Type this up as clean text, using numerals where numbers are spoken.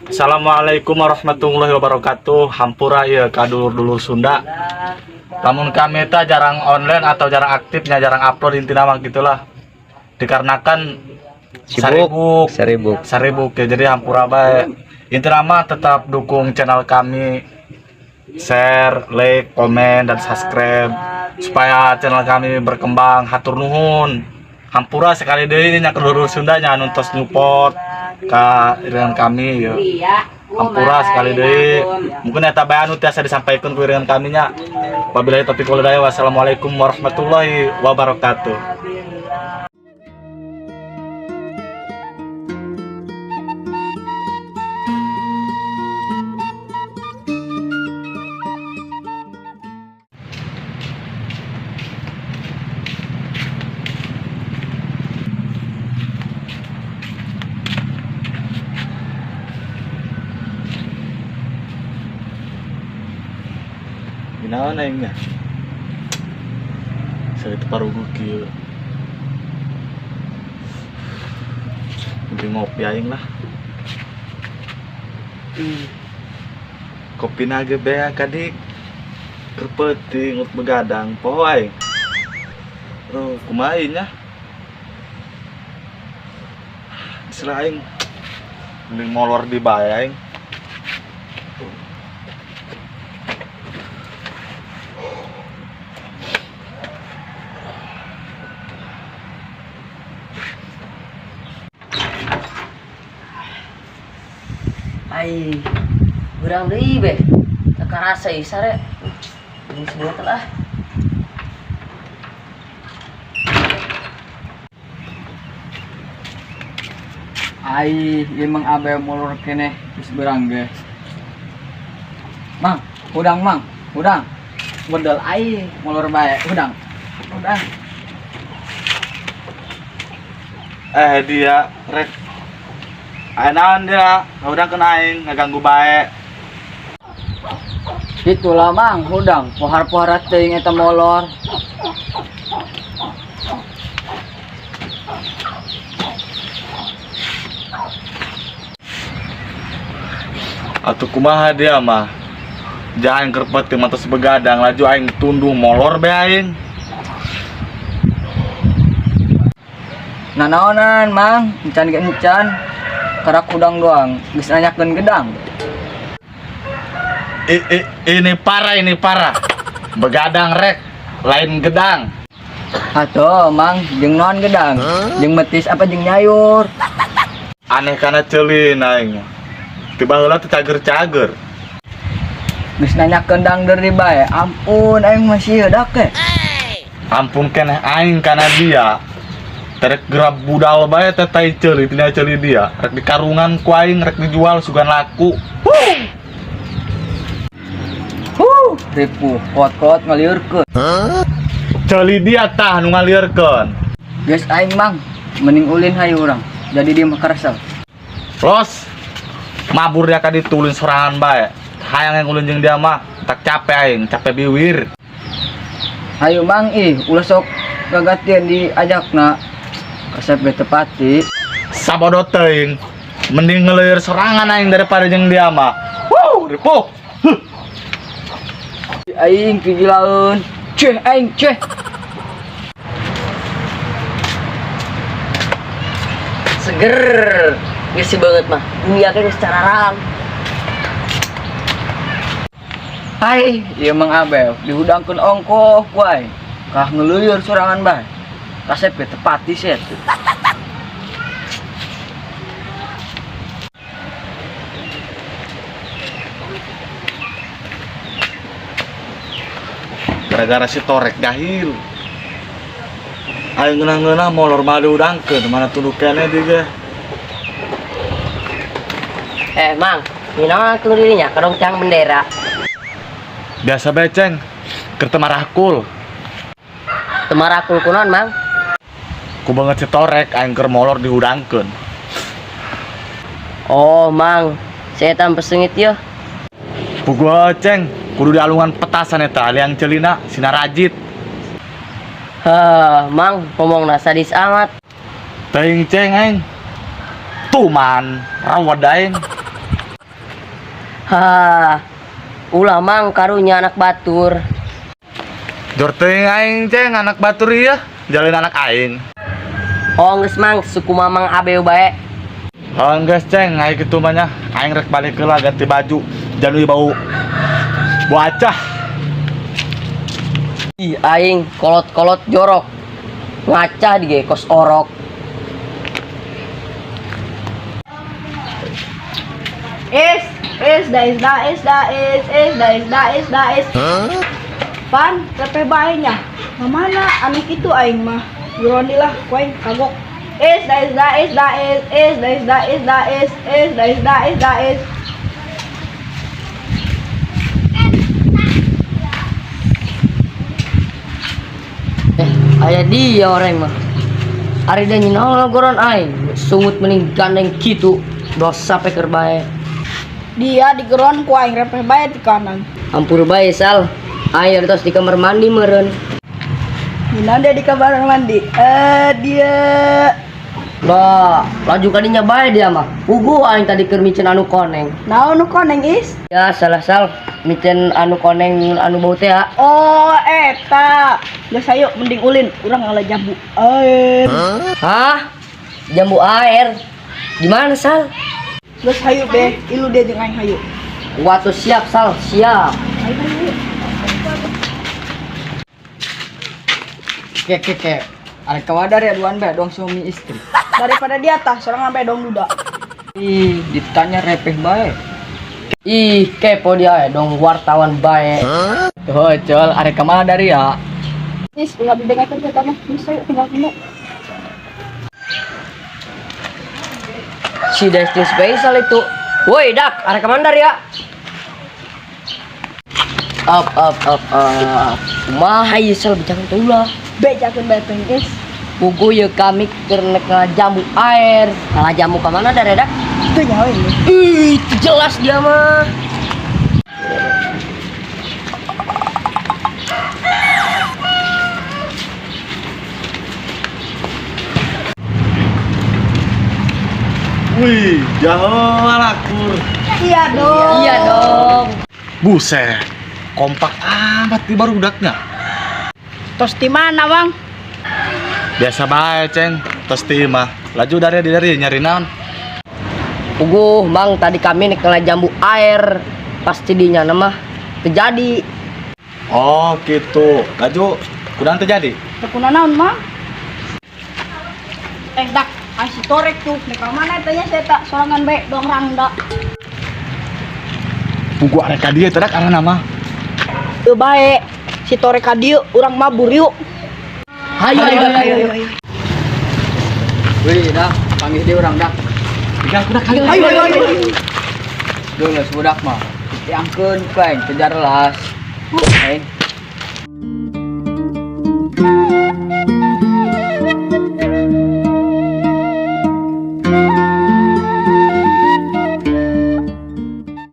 Assalamualaikum warahmatullahi wabarakatuh. Hampura ya ka dulur-dulur Sunda. Namun kami ta jarang online atau jarang aktifnya, jarang upload, intinya mah gitulah. Dikarenakan Sibuk. saribuk, Saribuk. Saribuk ya. Jadi hampura bae. Intina mah tetap dukung channel kami, share, like, komen, dan subscribe supaya channel kami berkembang. Hatur nuhun. Hampura sekali deui nya ka dulur Sunda nya anu tos nyupport ka iringan kami ya. Hampura sekali deui. Mungkin eta bae anu tiasa disampaikan ku iringan kami nya. Wabillahi taufiq wal hidayah. Wassalamualaikum warahmatullahi wabarakatuh. Ginawa aing nya? Saya parugu kieu. Mending ngopi aing lah. Kopi na ge bea kadik. Keur peuting ngut begadang poho aing. Aduh, kumaha nya? Geus aing. Mending molor di bae aing. Ai, beurang deui be. Teu karasa ieu sare. Ini sebuah lah. Ai, ieu Mang Abe molor keneh geus beurang ge. Mang, hudang Mang, hudang. Bedel ai molor bae, hudang. Hudang. Eh, dia rek aya naon dia? Udah kena aing ngaganggu bae. Itulah Mang, hudang. Pohar-pohar teuing eta molor. Atuh kumaha dia mah? Jangan keur peuting mah tos begadang laju aing tunduh molor be aing. Nanaonan Mang, encan ge encan. Karak hudang doang, geus nanyakeun gedang. Ini parah, ini parah. Begadang rek, lain gedang. Atuh Mang, jeung naon gedang? Jeung metis apa jeung nyayur? Aneh kana ceulin aing. Tiba heula teh cager-cager. Geus nanyakeun dangder di bae. Ampun aing masih dak ke. Ampun keneh aing kana dia. Terek gerab budal bae teh tai ceuli tina ceuli dia. Rek dikarungan ku aing, rek dijual sugan laku. Huh. Huh, ripuh kot-kot ngaliurkeun. Ceuli dia tah nu ngalieurkeun. Geus aing Mang, mending ulin hayu urang. Jadi dia mah karesep. Los. Mabur dia ka ditulin sorangan bae. Hayang yang ulin jeung dia mah, tak capek aing, capek biwir. Hayu Mang ih, ulah sok gagatian diajakna. Kasep ge tepati. Sabodo teuing. Mending ngeleueur sorangan aing daripada jeung dia mah. Wuh, ripuh. Huh. Aing pigilaeun. Ceh aing ceh. Seger. Geus banget mah. Dunia kan geus cararam. Hai, ieu Mang Abel dihudangkeun ongkoh ku aing. Kah ngeleueur sorangan bae. Kasep ge tepati set. Gara-gara si torek jahil. Aing ngeunah-ngeunah molor mah diudangkeun, mana tunduh keneh dia ge. Eh, Mang, ninaon atuh dirinya kadong tiang bendera. Biasa bae, Ceng. Keur teu marakul. Teu marakul kunaon, Mang? Ku banget si torek aing keur molor dihudangkeun. Oh, Mang, saya tambah sengit ya. Puguh, Ceng, kudu dialungan petasan eta liang ceulina sina rajit. Hah, Mang, ngomongna sadis amat. Teuing Ceng aing. Tuman, rawat aing. Ha. Ulah Mang, karunya anak batur. Jor teuing aing, Ceng, anak batur ieu. Jalin anak aing. Oh geus Mang, suku Mamang Abeu bae. Oh geus, Ceng, aing kitu mah nya. Aing rek balik heula ganti baju. Jangan bau bocah. Ih, aing kolot-kolot jorok. Ngacah di ge kos orok. Es, es, da, es, da, es, da, es, es, da, es, da, es, da, es. Pan, repeh bae nya. Mamana anu kitu aing mah. Buruan lah, ku aing kagok. Es, da, es, da, es, da, es, es, da, es, da, es, da, es, es, da, es, da, es, da, es. Eh, aya dia orang mah. Ari da nyinaon goron aing, sungut mending gandeng kitu. Dosa peker bae. Dia digeron ku aing repeh bae di kanan. Ampur bae Sal. Aing tos di kamar mandi meureun. Nyinan dia di kamar mandi. Eh, dia. Bah, laju kadinya bae dia mah. Puguh aing tadi keur miceun anu koneng. Naon nu koneng is? Ya salah Sal, miceun anu koneng anu bau teh ya. Oh, eta. Geus hayu mending ulin, urang ngala jambu air. Hah? Jambu air. Gimana Sal? Geus hayu be, ilu dia jeung aing hayu. Waktu siap Sal, siap. Hayu, hayu. Ke ke ke. Arek kawadar ya duaan bae dong suami istri. Daripada di atas, orang sampai dong duda. Ih, ditanya repeh bae. Ih, kepo dia dong wartawan bae. Tuh, col, arek ka mana dari ya? Is, ulah didengarkeun kita mah. Geus hayu tinggal dulu. Si Destin Special itu. Woi, Dak, arek ka mana ya? Up, up, up, up. Kumaha ieu Sal bicara teh ulah. Bejakeun bae peng is. Puguh ye kami keur nek ngajamu air. Ngajamu ka mana dari Dak? Teu nyaho ini. Ih, itu jelas dia mah. Wih, jauh lakur. Iya dong. Iya dong. Buset, kompak amat di barudaknya. Tos di mana, Bang? Biasa bae, Ceng. Tos ti mah. Laju dari nyari naon. Puguh, Mang, tadi kami nek jambu air. Pasti dinya mah terjadi. Oh, gitu. Laju kudahan terjadi. Teu naon, Mang? Eh, dak, ai si torek tuh. Nek ka mana tanya saya tak sorangan bae dong rangda. Puguh arek ka dieu teh dak arana mah. Teu bae. Si torek ka dieu urang mabur yuk. Hayu, hayu, hayu. ayo. Wih, dah, panggil dia orang dah. Tinggal kudak kali. Ayo, ayo, ayo. Dulu budak mah. Diangkeun ku aing kejar las. Aing.